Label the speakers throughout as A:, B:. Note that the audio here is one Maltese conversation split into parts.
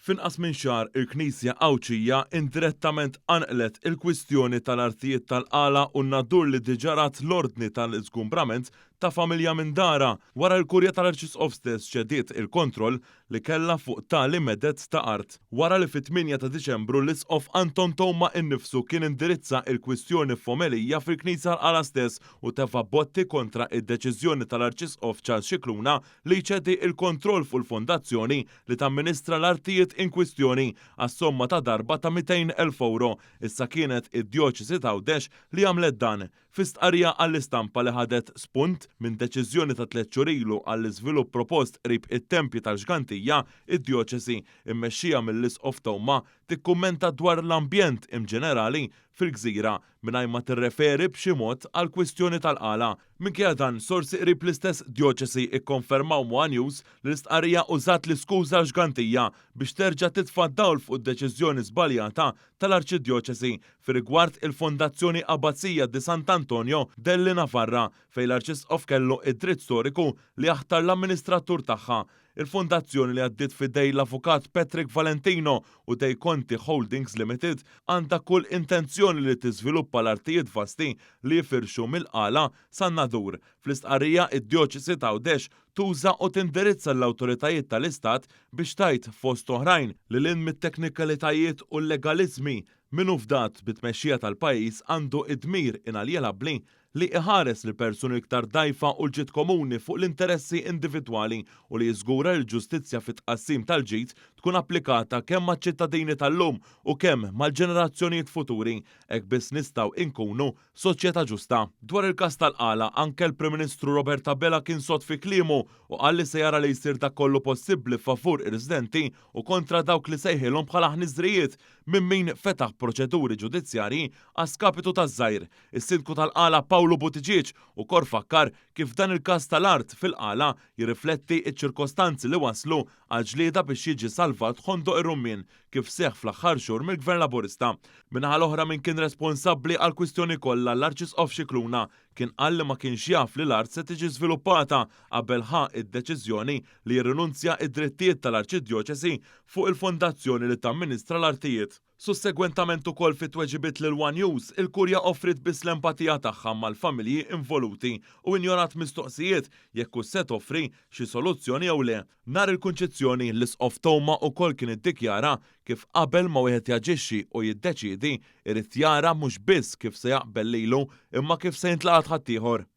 A: F'inqas minn xahar il-Knisja Għawdxija indirettament qanqlet il-kwistjoni tal-artijiet tal-Qala u n-Nadur li diġà rat l-ordni tal-iżgumbrament ta' familja minn darha wara l-Kurja tal-Arċisqof stess ċediet il-kontroll li kellha fuq tali meded ta' art. Wara li fit-8 ta' Diċembru l-Isqof Anton Teuma innifsu kien indirizza il-kwistjoni f'omelija fil-Knisja l-Qala stess u tefa' botti kontra id-deċiżjoni tal-Arċisqof Charles Scicluna li jċedi il-kontroll fuq il-fondazzjoni li tamministra l-artijiet in kwistjoni għas-somma ta' darba ta' 200,000 ewro, issa kienet id-Djoċesi t'Għawdex li għamlet dan. Fi stqarrija għall-istampa li ħadet spunt minn deċiżjoni ta' tlett xhur ilu għall-iżvilupp propost qrib it-tempji tal-Xgantija, id-Djoċesi, immexxija mill-Isqof Teuma, tikkummenta dwar l-ambjent imġenerali fil-gżira mingħajr ma tirreferi b'xi mod għall-kwistjoni tal-Qala. Minkejja dan, sorsi qrib l-istess djoċesi kkonfermaw ma' one News li l-istqarrija użat l-iskuża l-Xgantija biex terġa' titfa' dawl fuq id-deċiżjoni żbaljata tal-Arċidjoċesi fir-rigward il-Fondazzjoni Abbazia di Sant'Antonio delle Navarra fejn l-Arċisqof kellu id-dritt storiku li jaħtar l-amministratur tagħha. Il-fondazzjoni li għaddiet f'idej l-Avukat Patrick Valentino u Dei Conti Holdings Limited għandha kull intenzjoni li tiżviluppa l-artijiet vasti li jifirxu mill-Qala san-Nadur. Fl-istqarrija, id-Djoċesi t'Għawdex tuża u tindirizza lill-awtoritajiet tal-Istat biex tgħid, fost oħrajn, lil hinn mit-teknikalitajiet u l-legaliżmi, min hu fdat bit-tmexxija tal-pajjiż għandu d-dmir inaljenabbli li iħares lill-persuni l-iktar dgħajfa u l-ġid komuni fuq l-interessi individwali u li jiżgura li l-ġustizzja fit-tqassim tal-ġid tkun applikata kemm maċ-ċittadini tal-lum u kemm mal-ġenerazzjonijiet futuri. Hekk biss nistgħu inkunu soċjetà ġusta. Dwar il-każ tal-Qala, anke l-Prim Ministru Robert Abela kien sod fi kliemu u qal li se jara li jsir dak kollu possibbli favur ir-residenti u kontra dawk li sejħilhom bħala ħniżrijiet minn min fetaħ proċeduri ġudizzjarji a skapitu taż-żgħir. Is-Sindku tal-Qala Pawlu Buttigieg ukoll fakkar kif dan il-każ tal-art fil-Qala jirrifletti ċ-ċirkostanzi li wasslu għall-ġlieda biex jiġi salvat Ħondoq ir-Rummien kif seħħ fl-aħħar xhur mill-Gvern Laburista. Min-naħa l-oħra min kien responsabbli għall-kwistjoni kollha l-Arċisqof Scicluna kien qal li ma kienx jaf li l-art se tiġi żviluppata qabel ħa d-deċiżjoni li jirrinunzja d-drittijiet tal-Arċidjoċesi fuq il-fondazzjoni li tamministra l-artijiet. Sussegwentament ukoll fi tweġibiet lil one News, il-Kurja offriet biss l-empatija tagħha mal-familji involuti u injorat mistoqsijiet jekk hux se toffri xi soluzzjoni jew le. Nhar il-Kunċizzjoni, l-Isqof Teuma ukoll kien iddikjara kif qabel ma wieħed jaġixxi u jiddeċiedi, irid jara mhux biss kif se jaqbel lilu imma kif se jintlaqat ħaddieħor.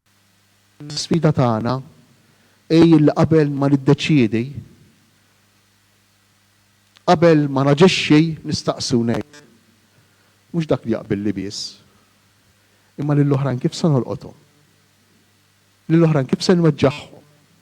B: L-isfida tagħna hi li qabel ma niddeċiedi, Qabel ma naġixxi nistaqsi u ngħid, Mhux dak li jaqbilli biss, imma lill-oħrajn kif se nolqothom? Lill-oħrajn kif se nweġġagħhom?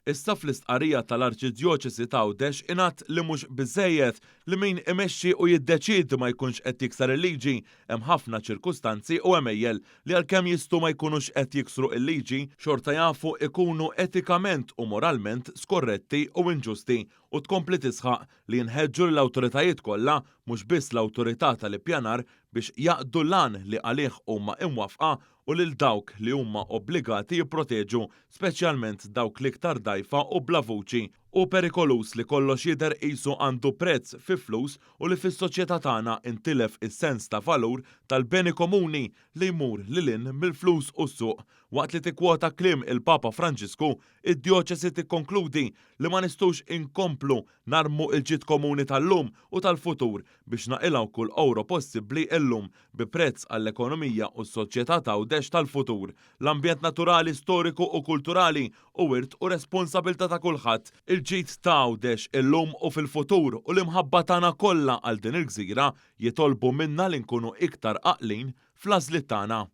A: Issa fl-istqarrija tal-Arċidjoċesi t'Għawdex ingħad li mhux biżżejjed li min imexxi u jiddeċiedi ma jkunx qed jiksar il-liġi, hemm ħafna ċirkustanzi u għemejjel li għalkemm jistgħu ma jkunux qed jiksru il-liġi, xorta jafu ikunu etikament u moralment skorretti u inġusti u tkompli tisħaq li jinħeġġu lill-awtoritajiet kollha, mhux biss l-Awtorità tal-Ippjanar, biex jaqdu l-għan li għalih huma imwaffqa u lil dawk li huma obbligati jipproteġu, speċjalment dawk l-iktar dgħajfa u bla vuċi. Hu perikoluż li kollox jidher qisu għandu prezz fi flus u li fis-soċjetà tagħna intilef is-sens ta' valur tal-beni komuni li jmur lil hinn mill-flus u s-suq. Waqt li tikkwota kliem il-Papa Franġisku, id-djoċesi tikkonkludi li ma nistgħux inkomplu narmu l-ġid komuni tal-lum u tal-futur biex naqilgħu kull ewro possibbli illum bi prezz għall-ekonomija u s-soċjetà t'Għawdex tal-futur. L-ambjent naturali, storiku u kulturali hu wirt u responsabilità ta' kulħadd. Il-ġid ta' Għawdex illum u fil-futur u l-imħabba tagħna kollha għal din il-gżira jitolbu minna li nkunu iktar għaqlin fl-għażliet tagħna.